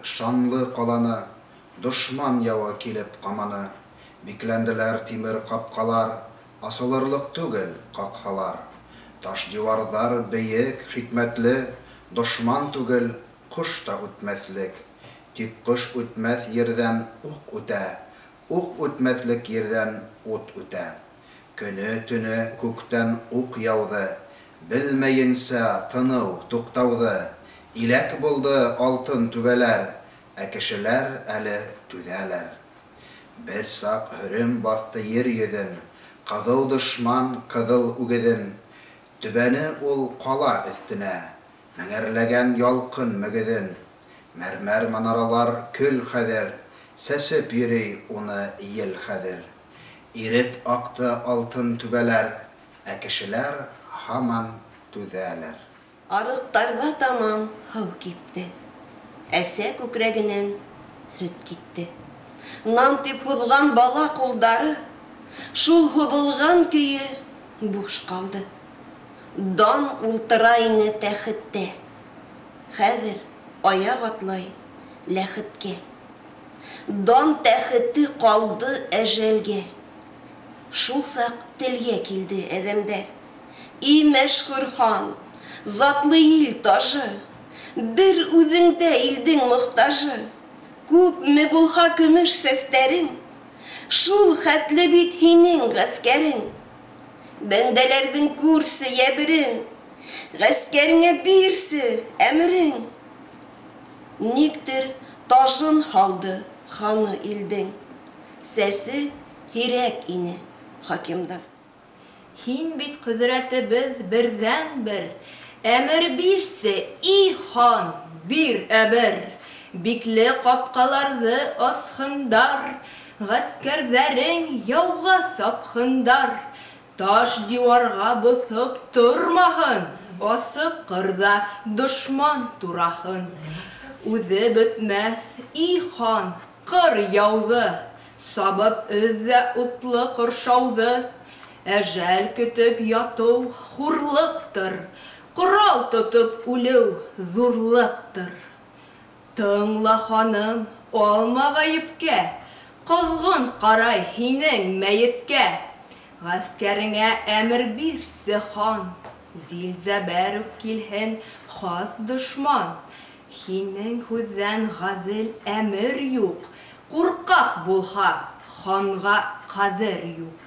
шанлы ҡаланы Дошман яуы килеп ҡаманы. Бикләнделәр тимер ҡапҡалар, Асылырлыҡ түгел ҡаҡһалар. Таш диуарҙар бейек, хикмәтле, Дошман түгел, ҡош та үтмәҫлек. Тик ҡош үтмәҫ ерҙән уҡ үтә, Уҡ үтмәҫлек ерҙән ут үтә. Көнө-төнө күктән уҡ яуҙы, Белмәйенсә тыныу, туҡтауҙы. Иләк булды алтын түбәләр, Ә кешеләр әле түҙәләр. Бер саҡ һөрөм баҫты ер йөҙөн, Ҡыҙыу дошман ҡыҙыл үгеҙен. Төбәне ул ҡала өҫтөнә, Меңәрләгән ялҡын мөгөҙөн. Мәрмәр манаралар көл хәҙер, Сәсеп йөрөй уны ел хәҙер. Иреп аҡты алтын түбәләр, Ә кешеләр һаман түҙәләр. Арыҡтарҙа тамам һыу кипте, Әсә күкрәгенән һөт китте. Нан тип һуҙған бала ҡулдары Шул һуҙылған көйө буш ҡалды. Дан ултыра ине тәхеттә, Хәҙер аяҡ атлай ләхеткә. Дан тәхете ҡалды әжәлгә. Шул саҡ телгә килде әҙәмдәр. И мәшһүр хан, затлы ил тажы, Бер үҙеңдә илдең мохтажы. Күпме булһа көмөш сәстәрең, Шул хәтле бит һинең ғәскәрең. Бәндәләрҙең күрсе йәберен, Ғәскәреңә бирсе әмерең. Никтер тажын һалды ханы илдең, Сәсе һирәк ине хакимдың. Һин бит ҡөҙрәтебеҙ берҙән-бер, Әмер бирсе, и хан, бир әмер! Бикле ҡапҡаларҙы асһындар, Ғәскәрҙәрең яуға сапһындар. Таш диуарға боҫоп тормаһын, Асыҡ ҡырҙа дошман тураһын. Үҙе бөтмәҫ, и хан, ҡыр яуҙы, Сабып өҙ ҙә утлы ҡоршауҙы. Әжәл көтөп ятыу хурлыҡтыр, Ҡорал тотоп үлеү ҙурлыҡтыр. Тыңла, ханым, алма ғәйепкә, Ҡоҙғон ҡарай һинең мәйеткә. Ғәскәреңә әмер бирсе, хан, Зилзәбәр үк килһен хас дошман. Һинең һүҙҙән ғәҙел әмер юҡ, Ҡурҡаҡ булһа, ханға ҡәҙер юҡ.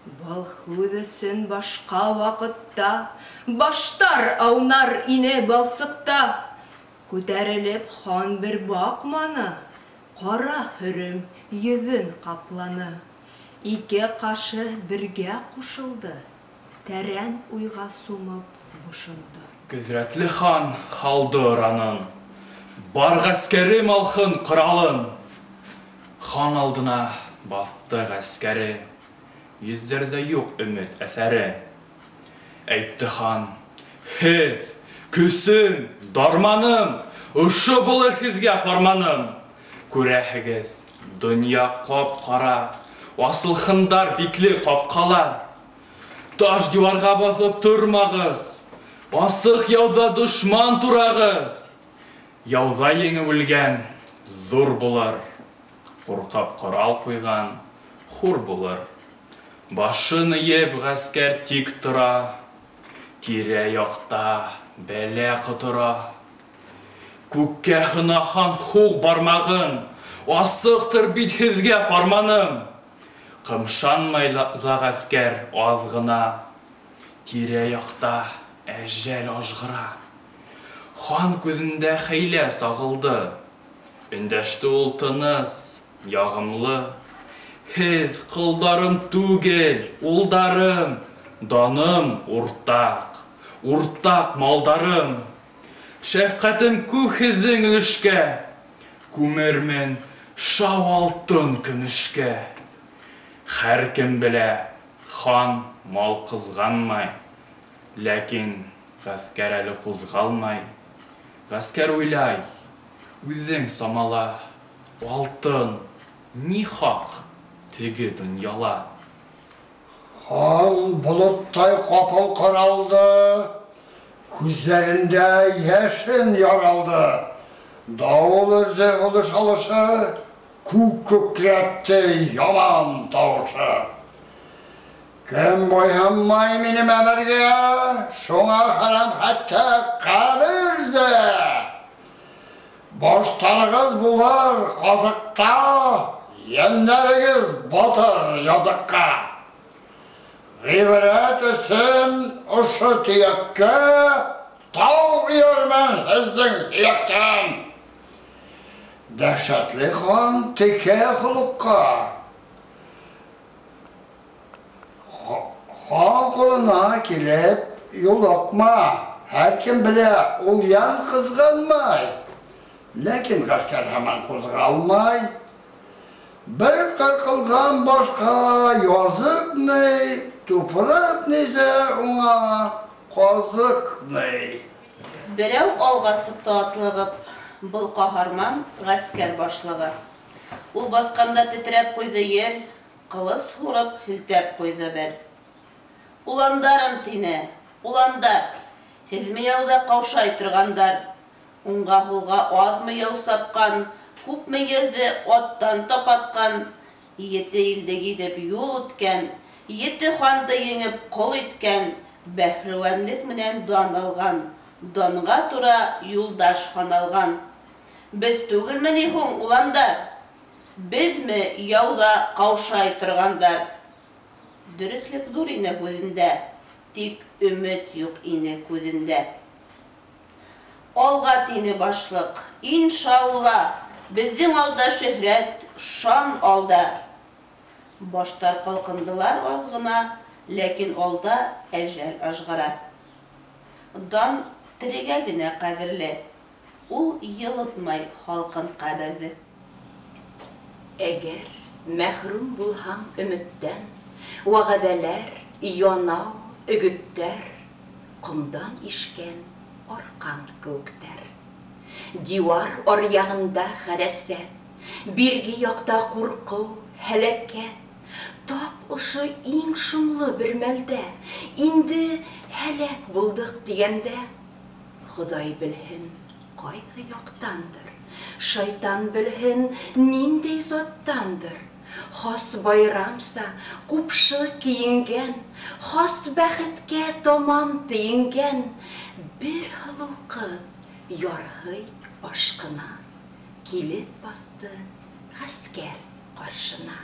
Был һүҙ өсөн башҡа ваҡытта Баштар аунар ине балсыҡта. Күтәрелеп хан бер баҡманы, Ҡара һөрөм йөҙөн ҡапланы. Ике ҡашы бергә ҡушылды, Тәрән уйға сумып бошондо. Ҡөҙрәтле хан һалды ыранын, Бар ғәскәрем алһын ҡоралын. Хан алдына баҫты ғәскәре, Йөҙҙәрҙә юҡ өмөт әҫәре. Әйтте хан: Һеҙ, көсөм, дарманым, Ошо булыр һеҙгә фарманым. Күрәһегеҙ, донъя ҡап-ҡара, Асылһындар бикле ҡапҡалар. Таш диуарға баҫып тормағыҙ, Асыҡ яуҙа дошман турағыҙ. Яуҙа еңеп үлгән ҙур булыр, Ҡурҡып ҡорал ҡуйған хур булыр. Башын эйеп ғәскәр тик тора, Тирә-яҡта бәлә ҡотора. Күккә һона хан һуҡ бармағын, Асыҡтыр бит һеҙгә фарманым. Ҡымшанмай ла ғәскәр аҙ ғына, Тирә-яҡта әжәл ажғыра. Хан күҙендә хәйлә сағылды, Өндәште ул тыныс, яғымлы. Һеҙ ҡолдарым түгел, улдарым, Даным уртаҡ, уртаҡ малдарым. Шәфҡәтем күп һеҙҙең өлөшкә, Күмермен шау алтын көмөшкә. Һәр кем белә, хан мал ҡыҙғанмай, Ләкин ғәскәр әле ҡуҙғалмай. Ғәскәр уйлай, үҙең самала, Алтын ни хаҡ теге донъяла? Хан болоттай ҡапыл ҡаралды, Күҙҙәрендә йәшен яралды. Давыл өрҙө ҡылыс алышы, Күк күкрәтте яман тауышы. Кем буйһынмай минең әмергә, Шуңа харам хәтта ҡәбер ҙә. Баштарығыҙ булыр ҡаҙыҡта, Йәндәрегеҙ батыр яҙыҡҡа. Ғибрәт өсөн ошо төйәккә Тау өйөрмөн һеҙҙең һөйәктән. Дәһшәтле хан текә холоҡҡа, Хан ҡулына килеп юлыҡма. Һәр кем белә, ул йән ҡыҙғанмай. Ләкин ғәскәр һаман ҡуҙғалмай. Бер ҡырҡылған башҡа языҡ ни, Тупраҡ ни ҙә уңа ҡаҙыҡ ни. Берәү алға сыҡты атлығып, был ҡаһарман ғәскәр башлығы. Ул баҫҡанда тетрәп ҡуйҙы ер, ҡылыс һурып һелтәп ҡуйҙы бер. Уландарым, тине, уландар, һеҙме яуҙа ҡаушай торғандар? Уңға-һулға аҙмы яу сапҡан, күпме ерҙе аттан тапатҡан, ете илде гиҙеп юл үткән, ете ханды еңеп ҡол иткән, бәһлеүәнлек менән дан алған, данға тура юлдаш һаналған. Беҙ түгелме ни һуң, уландар? Беҙме яуҙа ҡаушай торғандар? Дөрөҫлөк ҙур ине һүҙендә, тик өмөт юҡ ине күҙендә. Алға тине башлыҡ, иншалла, беҙҙең алда шөһрәт, шан алда. Баштар ҡалҡындылар аҙ ғына, ләкин алда әжәл ажғыра. Дан терегә генә ҡәҙерле, ул йылытмай һалҡын ҡәберҙе. Әгәр мәхрүм булһаң өмөттән, вәғәҙәләр, янау, өгөттәр, ҡомдан ишкән арҡан кеүектәр. Диуар аръяғында хәрәсәт, бирге яҡта ҡурҡыу, һәләкәт. Тап ошо иң шомло бер мәлдә, инде һәләк булдыҡ тигәндә, Хоҙай белһен ҡайһы яҡтандыр, шайтан белһен ниндәй заттандыр. Хас байрамса ҡупшы кейенгән, хас бәхеткә тамам тейенгән бер һылыу ҡыҙ ярһый ашҡына килеп баҫты ғәскәр ҡаршына.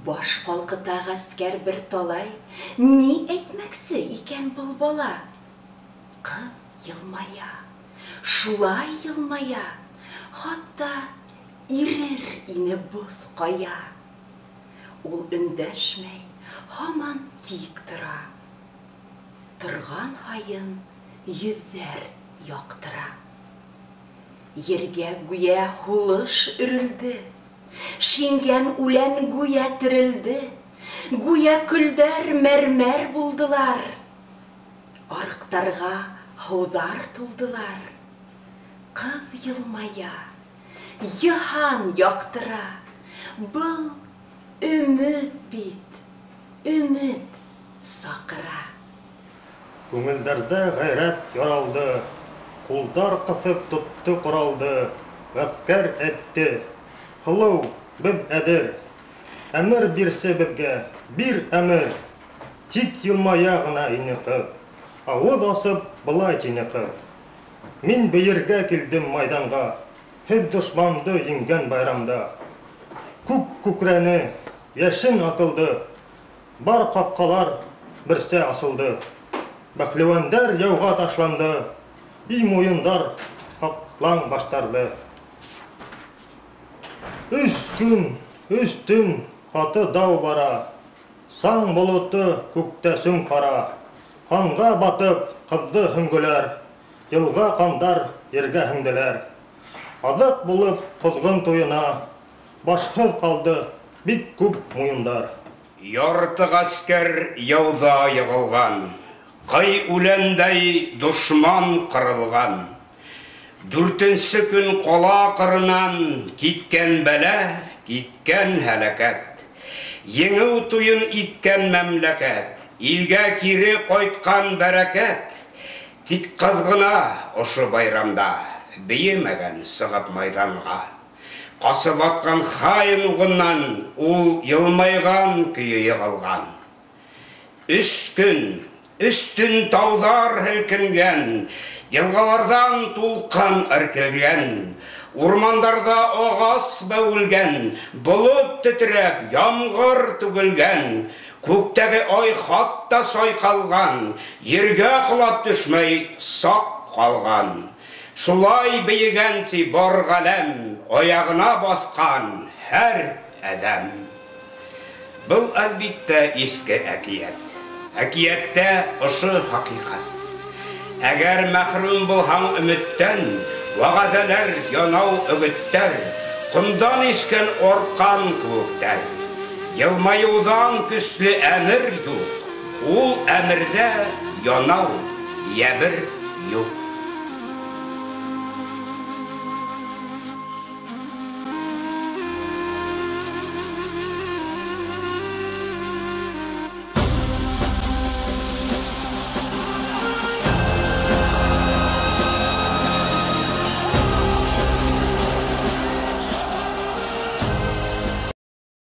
Баш ҡалҡыта ғәскәр бер талай, ни әйтмәксе икән был бала? Ҡыҙ йылмая, шулай йылмая, хатта ирер ине боҫ ҡая. Ул өндәшмәй, һаман тик тора. Торған һайын йөҙҙәр яҡтыра. Ергә гүйә һулыш өрөлдө, шиңгән үлән гүйә терелде, гүйә көлдәр мәрмәр булдылар, арыҡтарға һыуҙар тулдылар. Ҡыҙ йылмая, йыһан яҡтыра, был өмөт бит, өмөт саҡыра. Күңелдәрҙә ғәйрәт яралды, ҡулдар ҡыҫып тотто ҡоралды, ғәскәр әйтте: һылыу, беҙ әҙер, әмер бирсе беҙгә, бир әмер. Тик йылмая ғына ине ҡыҙ, ауыҙ асып былай тине ҡыҙ: Мин бейергә килдем майҙанға, һеҙ дошманды еңгән байрамда. Күк күкрәне, йәшен атылды, бар ҡапҡалар берсә асылды. Бәһлеүәндәр яуға ташланды, и муйындар һаҡлаң баштарҙы. Өс көн, өс төн ҡаты дау бара, саң болоты күктә сөм ҡара. Ҡанға батып ҡыҙҙы һөңгөләр, йылға ҡандар ергә һеңделәр. Аҙыҡ булып ҡоҙғон туйына, башһыҙ ҡалды бик күп муйындар. Ярты ғәскәр яуҙа йығылған, ҡый үләндәй дошман ҡырылған. Дүртенсе көн ҡала ҡырынан киткән бәлә, киткән һәләкәт. Еңеү туйын иткән мәмләкәт, илгә кире ҡайтҡан бәрәкәт. Тик ҡыҙ ғына ошо байрамда Бейемәгән сығып майҙанға. Ҡасып атҡан хаин уғынан ул йылмайған көйө йығылған. 3 көн, 3 төн тауҙар һелкенгән, йылғаларҙан тулҡын эркелгән, урмандарҙа ағас бәүелгән, болот тетрәп, ямғыр түгелгән, күктәге ай хатта сайҡалған, ергә ҡолап төшмәй саҡ ҡалған. Шулай бейегән ти бар ғаләм, аяғына баҫҡан һәр әҙәм. Был әлбиттә иҫке әкиәт. Әкиәттә ошо хәҡиҡәт. Әгәр мәхрүм булһаң өмөттән, вәғәҙәләр, янау өгөттәр, ҡомдан ишкән арҡан кеүектәр. Йылмайыуҙан көслө әмер юҡ, ул әмерҙә янау йәбер юҡ.